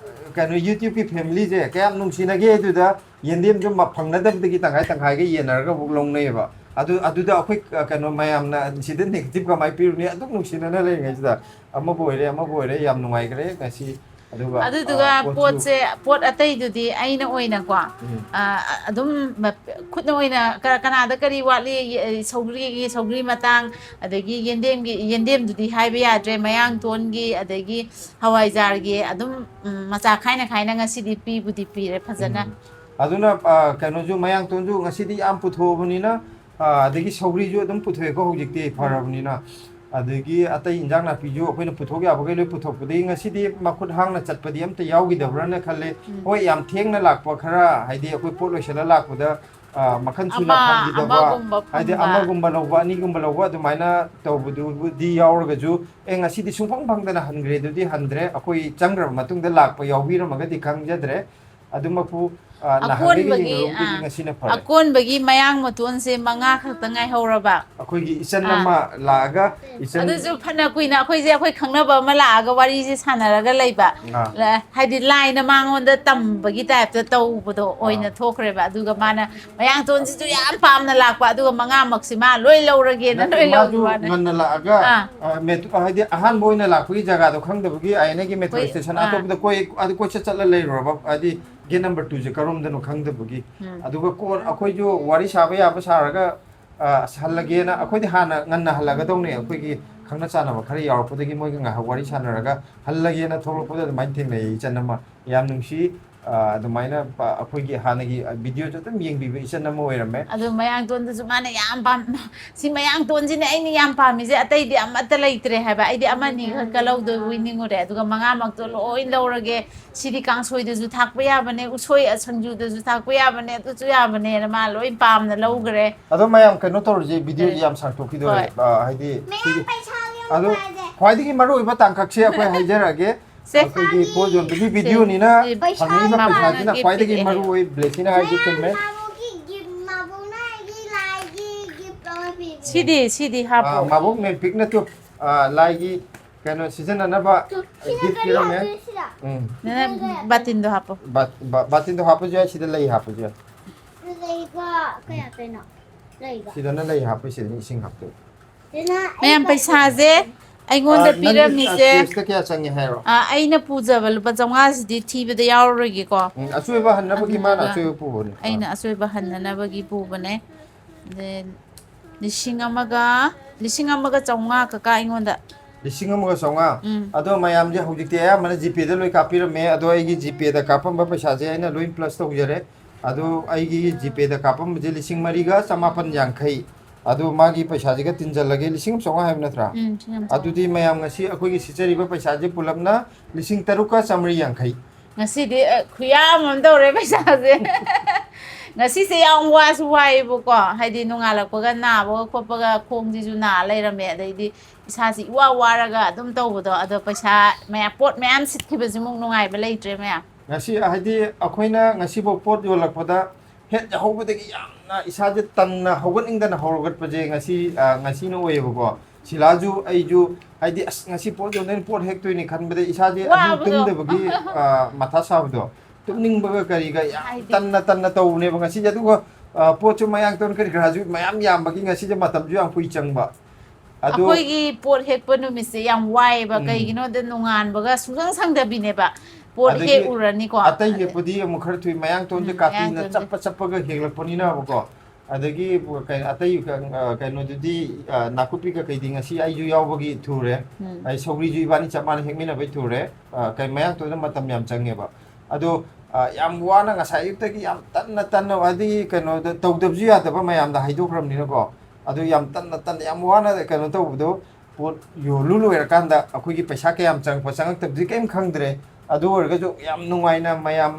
ꯀꯩꯅꯣ, YouTubeꯀꯤ familyꯁꯦ ꯀꯌꯥꯝ ꯅꯨꯡꯁꯤꯅꯒꯦ ꯑꯗꯨꯗ, ꯌꯦꯟꯗꯦꯝꯁꯨ ꯃ-, ꯐꯪꯅꯗꯕꯗꯒꯤ ꯇꯪꯈꯥꯏ ꯇꯪꯈꯥꯏꯒ ꯌꯦꯟꯅꯔꯒ ꯑꯃꯨꯛ ꯂꯧꯅꯩꯌꯦꯕ꯫ ꯑꯗꯨ, ꯑꯗꯨꯗ ꯑꯩꯈꯣꯏ, ꯑ, ꯀꯩꯅꯣ ꯃꯌꯥꯝꯅ ꯁꯤꯗ negative ꯀꯃꯥꯏꯅ ꯄꯤꯔꯨꯅꯤ? ꯑꯗꯨꯛ ꯅꯨꯡꯁꯤꯅꯅ ꯂꯩꯔꯤꯉꯩꯁꯤꯗ꯫ ꯑꯃꯕꯨ ꯑꯣꯏꯔꯦ, ꯑꯃꯕꯨ ꯑꯣꯏꯔꯦ, ꯌꯥꯝ ꯅꯨꯡꯉꯥꯏꯈ꯭ꯔꯦ ꯉꯁꯤ꯫ ꯑꯗꯨꯒ, ꯑꯗꯨꯗꯨꯒ ꯑ, ꯄꯣꯠꯁꯨ ꯄꯣꯠꯁꯦ, ꯄꯣꯠ ꯑꯇꯩꯗꯨꯗꯤ ꯑꯩꯅ ꯑꯣꯏꯅꯀꯣ, ꯎꯝ꯫ ꯑ, ꯑꯗꯨꯝ ꯃ-, ꯈꯨꯠꯅ ꯑꯣꯏꯅ ꯀ-, ꯀꯅꯥꯗ ꯀꯔꯤ ꯋꯥꯠꯂꯤ, ꯌꯦ-, ꯁꯧꯒ꯭ꯔꯤꯒꯤ, ꯁꯧꯒ꯭ꯔꯤ ꯃꯇꯥꯡ, ꯑꯗꯒꯤ ꯌꯦꯟꯗꯦꯝꯒꯤ, ꯌꯦꯟꯗꯦꯝꯗꯨꯗꯤ ꯍꯥꯏꯕ ꯌꯥꯗ꯭ꯔꯦ, ꯃꯌꯥꯡꯇꯣꯟꯒꯤ, ꯑꯗꯒꯤ ꯍꯋꯥꯏꯖꯥꯔꯒꯤ ꯑꯗꯨꯝ, ꯎꯝ, ꯃꯆꯥ ꯈꯥꯏꯅ ꯈꯥꯏꯅ ꯉꯁꯤꯗꯤ ꯄꯤꯕꯨꯗꯤ ꯄꯤꯔꯦ ꯐꯖꯅ꯫ ꯎꯝ꯫ ꯑꯗꯨꯅ, ꯑ, ꯀꯩꯅꯣꯁꯨ, ꯃꯌꯥꯡꯇꯣꯟꯁꯨ ꯉꯁꯤꯗꯤ ꯌꯥꯝ ꯄꯨꯊꯣꯛꯑꯕꯅꯤꯅ, ꯑ, ꯑꯗꯒꯤ ꯁꯧꯒ꯭ꯔꯤꯁꯨ ꯑꯗꯨꯝ ꯄꯨꯊꯣꯛꯑꯦꯀꯣ ꯍꯧꯖꯤꯛꯇꯤ ꯎꯝ꯫ ꯐꯔꯕꯅꯤꯅ꯫ ꯑꯗꯒꯤ ꯑꯇꯩ ꯏꯟꯖꯥꯡ ꯅꯥꯄꯤꯁꯨ ꯑꯩꯈꯣꯏꯅ ꯄꯨꯊꯣꯛ ꯌꯥꯕꯈꯩ ꯂꯣꯏ ꯄꯨꯊꯣꯛꯄꯗꯒꯤ ꯉꯁꯤꯗꯤ ꯃꯈꯨꯠ ꯍꯥꯡꯅ ꯆꯠꯄꯗꯤ ꯑꯝꯇ ꯌꯥꯎꯈꯤꯗꯕ꯭ꯔꯥꯅ ꯈꯜꯂꯦ꯫ ꯎꯝ꯫ ꯍꯣꯏ, ꯌꯥꯝ ꯊꯦꯡꯅ ꯂꯥꯛꯄ ꯈꯔ, ꯍꯥꯏꯗꯤ ꯑꯩꯈꯣꯏ ꯄꯣꯠ ꯂꯣꯏꯁꯤꯜꯂ ꯂꯥꯛꯄꯗ, ꯑ, ꯃꯈꯜ ꯁꯨꯅ ꯑꯃ, ꯐꯪꯈꯤꯗꯕ, ꯑꯃꯒꯨꯝꯕ ꯍꯥꯏꯗꯤ ꯐꯪꯕ꯫ ꯑꯃꯒꯨꯝꯕ ꯂꯧꯕ, ꯑꯅꯤꯒꯨꯝꯕ ꯂꯧꯕ, ꯑꯗꯨꯃꯥꯏꯅ ꯇꯧꯕꯗꯨꯕꯨꯗꯤ ꯌꯥꯎꯔꯒꯁꯨ, "ꯑꯦ, ꯉꯁꯤꯗꯤ ꯁꯨꯡꯐꯪ ꯐꯪꯗꯅ ꯍꯟꯈ꯭ꯔꯦ", ꯑꯗꯨꯗꯤ ꯍꯟꯗ꯭ꯔꯦ꯫ ꯑꯩꯈꯣꯏ ꯆꯪꯈ꯭ꯔꯕ ꯃꯇꯨꯡꯗ ꯂꯥꯛꯄ ꯌꯥꯎꯕꯤꯔꯝꯃꯒꯗꯤ ꯈꯪꯖꯗ꯭ꯔꯦ꯫ ꯑꯗꯨꯃꯛꯄꯨ, ꯑ, ꯅꯍꯥꯟꯈꯩꯒ ꯑꯀꯣꯟꯕꯒꯤ, ꯌꯦꯡꯅꯔꯨꯕꯗꯗꯤ ꯑꯥ, ꯉꯁꯤꯅ ꯐꯔꯦ꯫ ꯑꯀꯣꯟꯕꯒꯤ ꯃꯌꯥꯡ ꯃꯇꯣꯟꯁꯦ ꯃꯉꯥ ꯈꯛꯇ ꯉꯥꯏꯍꯧꯔꯕ꯫ ꯑꯩꯈꯣꯏꯒꯤ ꯏꯆꯟ ꯑꯥ꯫ ꯑꯃ ꯂꯥꯛꯑꯒ, ꯏꯆꯟ ꯑꯗꯨꯁꯨ ꯐꯅ ꯀꯨꯏꯅ ꯑꯩꯈꯣꯏꯁꯦ, ꯑꯩꯈꯣꯏ ꯈꯪꯅꯕ ꯑꯃ ꯂꯥꯛꯑꯒ ꯋꯥꯔꯤꯁꯦ ꯁꯥꯟꯅꯔꯒ ꯂꯩꯕ꯫ ꯑꯥ꯫ ꯂ-, ꯍꯥꯏꯗꯤ ꯂꯥꯏꯅ ꯃꯉꯣꯟꯗ ꯇꯝꯕꯒꯤ typeꯇ ꯇꯧꯕꯗꯣ ꯑꯥ꯫ ꯑꯣꯏꯅ ꯊꯣꯛꯈ꯭ꯔꯦꯕ꯫ ꯑꯗꯨꯒ ꯃꯥꯅ ꯃꯌꯥꯡꯇꯣꯟꯁꯤꯁꯨ ꯌꯥꯝ ꯄꯥꯝꯅ ꯂꯥꯛꯄ, ꯑꯗꯨꯒ ꯃꯉꯥꯃꯛꯁꯤ ꯃꯥ ꯂꯣꯏ ꯂꯧꯔꯒꯦꯅ ꯅꯠꯇꯦ, ꯂꯣꯏ ꯂꯧꯕ ꯃꯥꯁꯨ ꯋꯥꯅꯦ꯫ ꯉꯟꯅ ꯂꯥꯛꯑꯒ, ꯑꯥ꯫ ꯑ, ꯃꯦꯇ꯭ꯔꯣ, ꯍꯥꯏꯗꯤ ꯑꯍꯥꯟꯕ ꯑꯣꯏꯅ ꯂꯥꯛꯄꯒꯤ ꯖꯒꯥꯗꯣ ꯈꯪꯗꯕꯒꯤ ꯑꯩꯅꯒꯤ ꯃꯦꯇ꯭ꯔꯣ ꯍꯣꯏ, ꯁ꯭ꯇꯦꯁꯟ ꯑꯥ꯫ ꯑꯇꯣꯞꯄꯗ ꯀꯣꯏ-, ꯑꯗꯨ ꯀꯣꯏꯆꯠ ꯆꯠꯂ ꯂꯩꯔꯨꯔꯕ, ꯍꯥꯏꯗꯤ gate number twoꯁꯦ ꯀꯔꯣꯝꯗꯅꯣ ꯈꯪꯗꯕꯒꯤ꯫ ꯎꯝ꯫ ꯑꯗꯨꯒ ꯀꯣꯟ-, ꯑꯩꯈꯣꯏꯁꯨ ꯋꯥꯔꯤ ꯁꯥꯕ ꯌꯥꯕ ꯁꯥꯔꯒ, ꯑ, ꯑꯁ, ꯍꯜꯂꯒꯦꯅ, ꯑꯩꯈꯣꯏꯗꯤ ꯍꯥꯟꯅ ꯉꯟꯅ ꯍꯜꯂꯒꯗꯧꯅꯦ꯫ ꯑꯩꯈꯣꯏꯒꯤ ꯈꯪꯅ ꯆꯥꯟꯅꯕ ꯈꯔ ꯌꯥꯎꯔꯛꯄꯗꯒꯤ ꯃꯣꯏꯒ ꯉꯥꯏꯍꯥꯛ ꯋꯥꯔꯤ ꯁꯥꯟꯅꯔꯒ ꯍꯜꯂꯒꯦꯅ ꯊꯣꯛꯂꯛꯄꯗ ꯑꯗꯨꯃꯥꯏꯅ ꯊꯦꯡꯅꯩ ꯏꯆꯟ ꯑꯃ꯫ ꯌꯥꯝ ꯅꯨꯡꯁꯤ꯫ ꯑ, ꯑꯗꯨꯃꯥꯏꯅ, ꯑ, ꯑꯩꯈꯣꯏꯒꯤ ꯍꯥꯟꯅꯒꯤ, ꯑ, videoꯁꯨ ꯑꯗꯨꯝ ꯌꯦꯡꯕꯤꯕ ꯏꯆꯟ ꯑꯃ ꯑꯣꯏꯔꯝꯃꯦ꯫ ꯑꯗꯣ ꯃꯌꯥꯡꯇꯣꯟꯗꯁꯨ ꯃꯥꯅ ꯌꯥꯝ ꯄꯥꯝ-, ꯁꯤ ꯃꯌꯥꯡꯇꯣꯟꯁꯤꯅꯦ ꯑꯩꯅ ꯌꯥꯝ ꯄꯥꯝꯃꯤꯁꯦ, ꯑꯇꯩꯗꯤ ꯑꯃꯠꯇ ꯂꯩꯇ꯭ꯔꯦ ꯍꯥꯏꯕ꯫ ꯑꯩꯗꯤ ꯑꯃꯅꯤ ꯈꯛꯀ ꯂꯧꯗꯣꯏꯕꯣꯏ ꯅꯤꯡꯉꯨꯔꯦ, ꯑꯗꯨꯒ ꯃꯉꯥꯃꯛꯇꯣ ꯂꯣꯏ ꯂꯧꯔꯒꯦ꯫ ꯁꯤꯗꯤ ꯀꯥꯡꯁꯣꯏꯗꯁꯨ ꯊꯥꯛꯄ ꯌꯥꯕꯅꯦ, ꯎꯁꯣꯏ ꯁꯤꯡꯖꯨꯗꯁꯨ ꯊꯥꯛꯄ ꯌꯥꯕꯅꯦ, ꯑꯗꯨꯁꯨ ꯌꯥꯕꯅꯦꯅ ꯃꯥ ꯂꯣꯏ ꯄꯥꯝꯅ ꯂꯧꯈ꯭ꯔꯦ꯫ ꯑꯗꯣ ꯃꯌꯥꯝ ꯀꯩꯅꯣ ꯇꯧꯔꯁꯦ, videoꯁꯤ ꯀꯔꯤ? ꯌꯥꯝ ꯁꯥꯡꯇꯣꯛꯈꯤꯗꯣꯔꯦ꯫ ꯍꯣꯏ꯫ ꯑ, ꯍꯥꯏꯗꯤ ꯃꯌꯥꯝ ꯁꯤꯒꯤ-, ꯄꯩꯁꯥ ꯌꯥꯝ ꯑꯗꯣ ꯄꯥꯏꯔꯦ꯫ ꯈ꯭ꯋꯥꯏꯗꯒꯤ ꯃꯔꯨꯑꯣꯏꯕ ꯇꯥꯡꯀꯛꯁꯦ ꯑꯩꯈꯣꯏ ꯍꯥꯏꯖꯔꯛꯑꯒꯦ꯫ ꯁꯦ꯫ ꯑꯩꯈꯣꯏꯒꯤ ꯄꯣꯠ ꯌꯣꯟꯕꯒꯤ ꯁꯦ꯫ videoꯅꯤꯅ ꯁꯤ ꯐꯪꯉꯛꯏꯕ ꯄꯩꯁꯥ ꯄꯩꯁꯥꯁꯤꯅ ꯃꯥꯒꯤ ꯈ꯭ꯋꯥꯏꯗꯒꯤ ꯄꯤꯔꯛꯑꯦ꯫ ꯃꯔꯨꯑꯣꯏ blessingꯅ ꯍꯥꯏꯁꯦ ꯆꯨꯝꯃꯦ꯫ ꯃꯥꯕꯣꯛꯀꯤ gift, ꯃꯥꯕꯣꯛꯅ ꯑꯩꯒꯤ ꯂꯥꯏꯒꯤ gift ꯑꯃ ꯄꯤꯔꯛꯑꯦ꯫ ꯁꯤꯗꯤ, ꯁꯤꯗꯤ ꯍꯥꯞꯄꯣ꯫ ꯑ, ꯃꯥꯕꯣꯛ ꯃꯦꯝꯄꯤꯛꯅ ꯇꯨ, ꯑ, ꯂꯥꯏꯒꯤ ꯀꯩꯅꯣ ꯁꯤꯖꯤꯟꯅꯅꯕ ꯁꯤꯗ gift ꯀꯔꯤ ꯄꯤꯔꯝꯃꯦ꯫ ꯍꯥꯞꯇꯣꯏ ꯁꯤꯗ? ꯎꯝ꯫ ꯅꯪ ꯕꯥꯇꯤꯟꯗꯣ ꯍꯥꯞꯄꯣ꯫ ꯕꯥ-, ꯕꯥ-, ꯕꯥꯇꯤꯟꯗꯣ ꯍꯥꯞꯄꯁꯨ ꯌꯥꯏ, ꯁꯤꯗ ꯂꯩ ꯍꯥꯞꯄꯁꯨ ꯌꯥꯏ꯫ ꯂꯩꯒ ꯀꯌꯥ ꯀꯩꯅꯣ? ꯂꯩꯒ꯫ ꯁꯤꯗꯅ ꯂꯩ ꯍꯥꯞꯄ, ꯁꯤꯗꯅ ꯏꯁꯤꯡ ꯍꯥꯞꯇꯣꯏꯕ꯫ ꯁꯤꯅ ꯑꯩ ꯃꯌꯥꯝ ꯄꯥꯏ-, ꯄꯩꯁꯥꯁꯦ ꯑꯩꯉꯣꯟꯗ ꯑ, ꯅꯪꯒꯤ, ꯑ, ꯄꯤꯔꯝꯃꯤꯁꯦ, caseꯇ ꯀꯌꯥ ꯆꯪꯉꯦ ꯍꯥꯏꯔꯣ? ꯑ, ꯑꯩꯅ ꯄꯨꯖꯕ ꯂꯨꯄꯥ ꯆꯥꯝꯃꯉꯥꯁꯤꯗꯤ ꯊꯤꯕꯗ ꯌꯥꯎꯔꯔꯣꯏꯒꯦꯀꯣ꯫ ꯎꯝ, ꯑꯆꯣꯏꯕ ꯍꯟꯅꯕꯒꯤ ꯃꯥꯅ ꯑꯗꯨꯗꯨꯒ ꯑꯆꯣꯏꯕ ꯄꯨꯕꯅꯦ꯫ ꯑꯩꯅ ꯑ꯫ ꯑꯆꯣꯏꯕ ꯍꯟꯅꯅꯕꯒꯤ ꯄꯨꯕꯅꯦ꯫ ꯑꯗꯩ ꯂꯤꯁꯤꯡ ꯑꯃꯒ, ꯂꯤꯁꯤꯡ ꯑꯃꯒ ꯆꯥꯝꯃꯉꯥ ꯀꯀꯥ ꯑꯩꯉꯣꯟꯗ꯫ ꯂꯤꯁꯤꯡ ꯑꯃꯒ ꯆꯥꯝꯃꯉꯥ? ꯎꯝ꯫ ꯑꯗꯣ ꯃꯌꯥꯝꯁꯦ ꯍꯧꯖꯤꯛꯇꯤ ꯑꯌꯥꯝꯕꯅ GPayꯗ ꯂꯣꯏ ꯀꯥꯞꯄꯤꯔꯝꯃꯦ꯫ ꯑꯗꯣ ꯑꯩꯒꯤ GPayꯗ ꯀꯥꯞꯄꯝꯕ ꯄꯩꯁꯥꯁꯦ ꯑꯩꯅ ꯂꯣꯏ plus ꯇꯧꯖꯔꯦ꯫ ꯑꯗꯣ ꯑꯩꯒꯤ GPayꯗ ꯀꯥꯞꯄꯝꯕꯁꯦ ꯂꯤꯁꯤꯡ ꯃꯔꯤꯒ ꯆꯃꯥꯄꯟ ꯌꯥꯡꯈꯩ꯫ ꯑꯗꯣ ꯃꯥꯒꯤ ꯄꯩꯁꯥꯁꯤꯒ ꯇꯤꯟꯖꯜꯂꯒꯦ, ꯂꯤꯁꯤꯡ ꯆꯥꯝꯃꯉꯥ ꯍꯥꯏꯕ ꯅꯠꯇ꯭ꯔꯥ? ꯎꯝ, ꯂꯤꯁꯤꯡ ꯑꯃ ꯆꯥꯝꯃꯉꯥ꯫ ꯑꯗꯨꯗꯤ ꯃꯌꯥꯝ ꯉꯁꯤ ꯑꯩꯈꯣꯏꯒꯤ ꯁꯤꯠꯆꯔꯤꯕ ꯄꯩꯁꯥꯁꯦ ꯄꯨꯂꯞꯅ ꯂꯤꯁꯤꯡ ꯇꯔꯨꯛꯀ ꯆꯥꯝꯃꯔꯤ ꯌꯥꯡꯈꯩ꯫ ꯉꯁꯤꯗꯤ, ꯑ, ꯈꯨꯌꯥꯝ ꯑꯃ ꯇꯧꯔꯦ ꯄꯩꯁꯥꯁꯦ꯫ ꯉꯁꯤꯁꯦ ꯌꯥꯝ ꯋꯥꯁꯨ ꯋꯥꯏꯌꯦꯕꯀꯣ, ꯍꯥꯏꯗꯤ ꯅꯣꯡꯉꯥꯜꯂꯛꯄꯒ ꯅꯥꯕꯒ ꯈꯣꯠꯄꯒ ꯈꯣꯡꯁꯤꯁꯨ ꯅꯥ ꯂꯩꯔꯝꯃꯦ, ꯑꯗꯩꯗꯤ ꯏꯁꯥꯁꯤ ꯏꯋꯥ ꯋꯥꯔꯒ ꯑꯗꯨꯝ ꯇꯧꯕꯗꯣ, ꯑꯗꯣ ꯄꯩꯁꯥ ꯃꯌꯥꯝ, ꯄꯣꯠ ꯃꯌꯥꯝ ꯁꯤꯠꯈꯤꯕꯁꯤꯃꯨꯛ ꯅꯨꯡꯉꯥꯏꯕ ꯂꯩꯇ꯭ꯔꯦ ꯃꯌꯥꯝ꯫ ꯉꯁꯤ ꯍꯥꯏꯗꯤ ꯑꯩꯈꯣꯏꯅ ꯉꯁꯤꯐꯥꯎ ꯄꯣꯠ ꯌꯣꯜꯂꯛꯄꯗ ꯍꯦꯛ ꯌꯥꯍꯧꯕꯗꯒꯤ ꯌꯥꯝꯅ ꯏꯁꯥꯁꯦ ꯇꯟꯅ ꯍꯧꯒꯠꯅꯤꯡꯗꯅ ꯍꯧꯒꯠꯄꯁꯦ ꯉꯁꯤ, ꯑ, ꯉꯁꯤꯅ ꯑꯣꯏꯌꯦꯕꯀꯣ꯫ ꯁꯤꯂꯥꯁꯨ ꯑꯩꯁꯨ ꯍꯥꯏꯗꯤ ꯑꯁ ꯉꯁꯤ ꯄꯣꯠ ꯌꯣꯟꯗꯣꯏꯅꯤ, ꯄꯣꯠ ꯍꯦꯛꯇꯣꯏꯅꯤ ꯈꯟꯕꯗ ꯏꯁꯥꯁꯦ ꯑꯍꯤꯡ ꯋꯥꯕꯗꯣ꯫ ꯇꯨꯝꯗꯕꯒꯤ, ꯑ, ꯃꯊꯥ ꯁꯥꯕꯗꯣ꯫ ꯇꯨꯝꯅꯤꯡꯕꯒ ꯀꯔꯤꯒ ꯌꯥꯝ ꯍꯥꯏꯗꯤ ꯇꯟꯅ ꯇꯟꯅ ꯇꯧꯕꯅꯦꯕ ꯉꯁꯤꯁꯦ꯫ ꯑꯗꯨꯒ, ꯑ, ꯄꯣꯠꯁꯨ ꯃꯌꯥꯡꯇꯣꯟ ꯀꯔꯤ ꯀꯔꯥꯁꯨ ꯃꯌꯥꯝ ꯌꯥꯝꯕꯒꯤ ꯉꯁꯤꯁꯦ ꯃꯇꯝꯁꯨ ꯌꯥꯝ ꯀꯨꯏ ꯆꯪꯕ꯫ ꯑꯗꯣ ꯑꯩꯈꯣꯏꯒꯤ ꯄꯣꯠ ꯍꯦꯛꯄ ꯅꯨꯃꯤꯠꯁꯦ ꯌꯥꯝ ꯋꯥꯏꯑꯦꯕ, ꯎꯝ꯫ ꯀꯩꯒꯤꯅꯣꯗ ꯅꯣꯡꯉꯥꯟꯕꯒ ꯁꯨꯡꯁꯪ ꯁꯪꯗꯕꯤꯅꯦꯕ꯫ ꯄꯣꯠ ꯑꯗꯒꯤ ꯍꯦꯛ ꯎꯔꯅꯤꯀꯣ꯫ ꯑꯇꯩ ꯍꯦꯛꯄꯗꯤ ꯑꯃꯨꯛ ꯈꯔ ꯊꯨꯏ, ꯃꯌꯥꯡꯇꯣꯟꯁꯦ ꯎꯝ, ꯀꯥꯇꯤꯅ ꯃꯌꯥꯡꯇꯣꯟꯁꯦ꯫ ꯆꯞꯄ ꯆꯞꯄꯒ ꯍꯦꯛꯂꯛꯄꯅꯤꯅꯕꯀꯣ꯫ ꯑꯗꯒꯤ ꯀꯩ-, ꯑꯇꯩ ꯀ-, ꯑ, ꯀꯩꯅꯣꯗꯨꯗꯤ, ꯑ, ꯅꯥꯀꯨꯞꯄꯤ ꯀꯩꯀꯩꯗꯤ ꯉꯁꯤ ꯑꯩꯁꯨ ꯌꯥꯎꯕꯒꯤ ꯊꯨꯔꯦ꯫ ꯎꯝ꯫ ꯑꯩ ꯁꯧꯒ꯭ꯔꯤꯁꯨ ꯏꯕꯥꯅꯤ ꯆꯞ ꯃꯥꯟꯅ ꯍꯦꯛꯃꯤꯟꯅꯕꯩ ꯊꯨꯔꯦ꯫ ꯑ, ꯀꯩ-, ꯃꯌꯥꯡꯇꯣꯟꯗ ꯃꯇꯝ ꯌꯥꯝ ꯆꯪꯉꯦꯕ꯫ ꯑꯗꯣ ꯑ, ꯌꯥꯝ ꯋꯥꯅ ꯉꯁꯥꯏ ꯑꯌꯨꯛꯇꯒꯤ ꯌꯥꯝ ꯇꯟꯅ ꯇꯟꯅ, ꯑꯗꯒꯤ ꯀꯩꯅꯣꯗ ꯇꯧꯗꯕꯁꯨ ꯌꯥꯗꯕ ꯃꯌꯥꯝꯗ ꯍꯥꯏꯗꯣꯛꯈ꯭ꯔꯕꯅꯤꯅꯀꯣ, ꯑꯗꯨ ꯌꯥꯝ ꯇꯟꯅ ꯇꯟꯅ ꯌꯥꯝ ꯋꯥꯅ ꯀꯩꯅꯣ ꯇꯧꯕꯗꯣ, ꯄꯣꯠ ꯌꯣꯜꯂꯨ ꯂꯣꯏꯔꯀꯥꯟꯗ ꯑꯩꯈꯣꯏꯒꯤ ꯄꯩꯁꯥ ꯀꯌꯥꯝ ꯆꯪꯉꯛꯄ ꯆꯪꯉꯛꯇꯕꯗꯤ ꯀꯔꯤꯝ ꯈꯪꯗ꯭ꯔꯦ꯫ ꯑꯗꯨ ꯑꯣꯏꯔꯒꯁꯨ ꯌꯥꯝ ꯅꯨꯡꯉꯥꯏꯅ ꯃꯌꯥꯝ,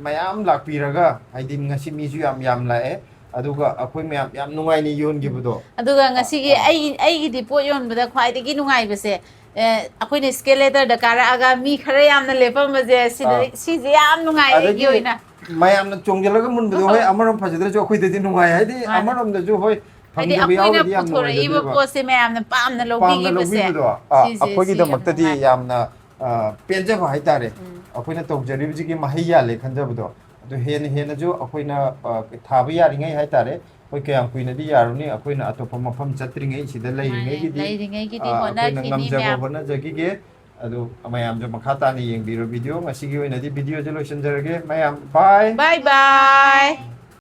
ꯃꯌꯥꯝ ꯂꯥꯛꯄꯤꯔꯒ, ꯍꯥꯏꯗꯤ ꯉꯁꯤ ꯃꯤꯁꯨ ꯌꯥꯝ ꯌꯥꯝ ꯂꯥꯛꯑꯦ, ꯑꯗꯨꯒ ꯑꯩꯈꯣꯏ ꯃꯌꯥꯝ ꯌꯥꯝ ꯅꯨꯡꯉꯥꯏꯅ ꯌꯣꯟꯈꯤꯕꯗꯣ꯫ ꯑꯗꯨꯒ ꯉꯁꯤꯒꯤ ꯑꯥ꯫ ꯑꯩ ꯑꯩꯒꯤꯗꯤ ꯄꯣꯠ ꯌꯣꯟꯕꯗ ꯈ꯭ꯋꯥꯏꯗꯒꯤ ꯅꯨꯡꯉꯥꯏꯕꯁꯦ, ꯑꯦ, ꯑꯩꯈꯣꯏꯅ ꯏꯁꯀꯦꯂꯦꯇꯔꯗ ꯀꯥꯔꯛꯑꯒ ꯃꯤ ꯈꯔ ꯌꯥꯝꯅ ꯂꯦꯞꯄꯝꯕꯁꯦ, ꯁꯤꯗ ꯑꯥ꯫ ꯁꯤꯁꯦ ꯌꯥꯝ ꯅꯨꯡꯉꯥꯏ ꯑꯩꯒꯤ ꯑꯗꯒꯤ ꯑꯣꯏꯅ꯫ ꯃꯌꯥꯝꯅ ꯆꯣꯡꯁꯤꯜꯂꯒ ꯃꯨꯟꯕꯗꯣ, ꯍꯣꯏ, ꯑꯃꯔꯣꯝ ꯐꯖꯗ꯭ꯔꯁꯨ ꯑꯩꯈꯣꯏꯗꯗꯤ ꯅꯨꯡꯉꯥꯏ, ꯍꯥꯏꯗꯤ ꯃꯥꯅꯦ꯫ ꯑꯃꯔꯣꯝꯗꯁꯨ, ꯍꯣꯏ, ꯍꯥꯏꯗꯤ ꯐꯪꯗꯕ ꯑꯩꯈꯣꯏꯅ ꯌꯥꯎꯔꯒꯗꯤ ꯌꯥꯝ ꯄꯨꯊꯣꯔꯛꯏꯕ ꯅꯨꯡꯉꯥꯏꯖꯗꯣꯏꯕ꯫ ꯄꯣꯠꯁꯦ ꯃꯌꯥꯝꯅ ꯄꯥꯝꯅ ꯄꯥꯝꯅ ꯂꯧꯕꯤꯈꯤꯕꯁꯦ, ꯂꯧꯕꯤꯕꯗꯣ, ꯑꯥ, ꯁꯤꯁꯦ, ꯁꯤꯁꯦ ꯑꯩꯈꯣꯏꯒꯤꯗꯃꯛꯇꯗꯤ ꯌꯥꯝ ꯌꯥꯝꯅ, ꯑ, ꯄꯦꯟꯖꯕ ꯍꯥꯏꯇꯥꯔꯦ꯫ ꯎꯝ꯫ ꯑꯩꯈꯣꯏꯅ ꯇꯧꯖꯔꯤꯕꯁꯤꯒꯤ ꯃꯍꯩ ꯌꯥꯜꯂꯦ ꯈꯟꯖꯕꯗꯣ꯫ ꯑꯗꯨ ꯍꯦꯟꯅ ꯍꯦꯟꯅꯁꯨ ꯑꯩꯈꯣꯏꯅ, ꯑ, ꯊꯥꯕ ꯌꯥꯔꯤꯉꯩ ꯍꯥꯏꯇꯥꯔꯦ, ꯑꯩꯈꯣꯏ ꯀꯌꯥꯝ ꯀꯨꯏꯅꯗꯤ ꯌꯥꯔꯨꯅꯤ, ꯑꯩꯈꯣꯏꯅ ꯑꯇꯣꯞꯄ ꯃꯐꯝ ꯆꯠꯇ꯭ꯔꯤꯉꯩ ꯁꯤꯗ ꯃꯥꯅꯦ, ꯂꯩꯔꯤꯉꯩꯒꯤꯗꯤ, ꯂꯩꯔꯤꯉꯩꯒꯤꯗꯤ ꯑ, ꯑꯩꯈꯣꯏꯅ ꯍꯣꯠꯅꯈꯤꯅꯤ ꯉꯝꯖꯕ ꯃꯌꯥꯝ꯫ ꯍꯣꯠꯅꯖꯈꯤꯒꯦ꯫ ꯑꯗꯨ ꯃꯌꯥꯝꯁꯨ ꯃꯈꯥ ꯇꯥꯅ ꯌꯦꯡꯕꯤꯔꯣ ꯚꯤꯗꯤꯑꯣ꯫ ꯉꯁꯤꯒꯤ ꯑꯣꯏꯅꯗꯤ ꯚꯤꯗꯤꯑꯣꯁꯦ ꯂꯣꯏꯁꯤꯟꯖꯔꯒꯦ꯫ ꯃꯌꯥꯝ, bye꯫ Bye bye꯫